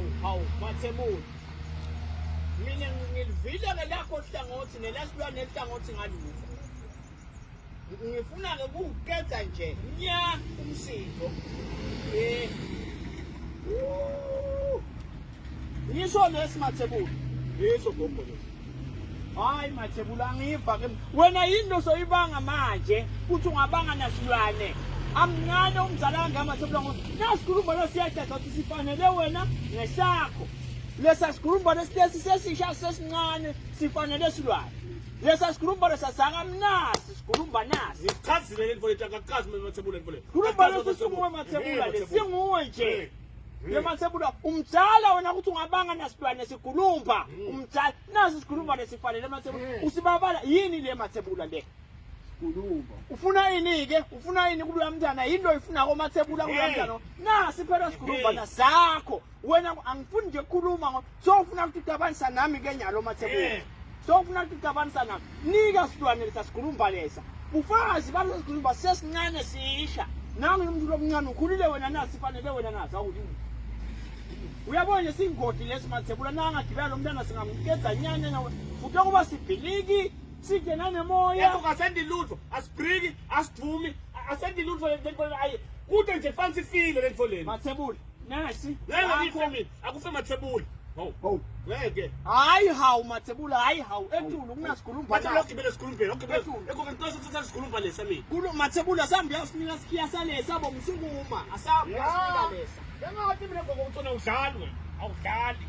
Hawu hawu Mathebula. Mina ngilivile ke lakho hlangothi nelasilwane hlangothi ngalokho. Ngifuna ke kuwuqeda nje nya umsindo. Eh. Ngisho lesi Mathebula. Leso gogo lesi. Hayi Mathebula angiva ke. Wena yini losoyibanga manje kuthi ungabanga nasilwane. Amncane umzala kangaka Mathebula ngoba nasikhuluma lo siyacaca ukuthi sifanele wena ngesakho. Lesa sikhuluma lesi sesisha sesincane sifanele silwane. Lesa sikhuluma lesa sakamnasi sikhuluma nasi. Ngichazile le nto le akachazi mina Mathebula le nto le. Khuluma lesi singuwe Mathebula le singuwe nje. Le Mathebula umdzala wena ukuthi ungabanga nasilwane sigulumba umdzala nasi sikhuluma lesifanele Mathebula usibabala yini le Mathebula le Gulumba. ufuna ini ke ufuna ini kuloya mntana yini loyifuna koMathebula kuloya mntana nasi phela sikhulumba nasakho wena angifuni nje ukukhuluma ngo so ufuna ukucabanisa nami ke nyalo Mathebula so ufuna ukucabanisa nami nika silwane lesa sikhulumba lesa bufakazi baleso sikhulumba sesincane sisha nangu umuntu lomncane ukhulile wena nasi fanele wena nasi awulini uyabona nje singodi lesi Mathebula nangagibela lo mntana singamqedza nyanya nawe futhi kuba sibhiliki sidle nanemoya Yebo kasendi lutho, asibriki, asidvumi, asendi lutho le nto le ayi. Kude nje fansi ifile le nto lena. Mathebula nasi Ngeke ngife mina, akufe Mathebula. Hawu. Hawu. Ngeke. Hayi hawu Mathebula, hayi hawu etulu kunasikhulumba. Mathebula ugibele esikhulumbeni, ugibele. Ekho ngicela uthatha isikhulumba lesa mina. Kulo Mathebula sambi yasinika sikhiya salesa bomsukuma, asambi yasinika lesa. Bengathi mina gogo uthona udlali wena. Awudlali.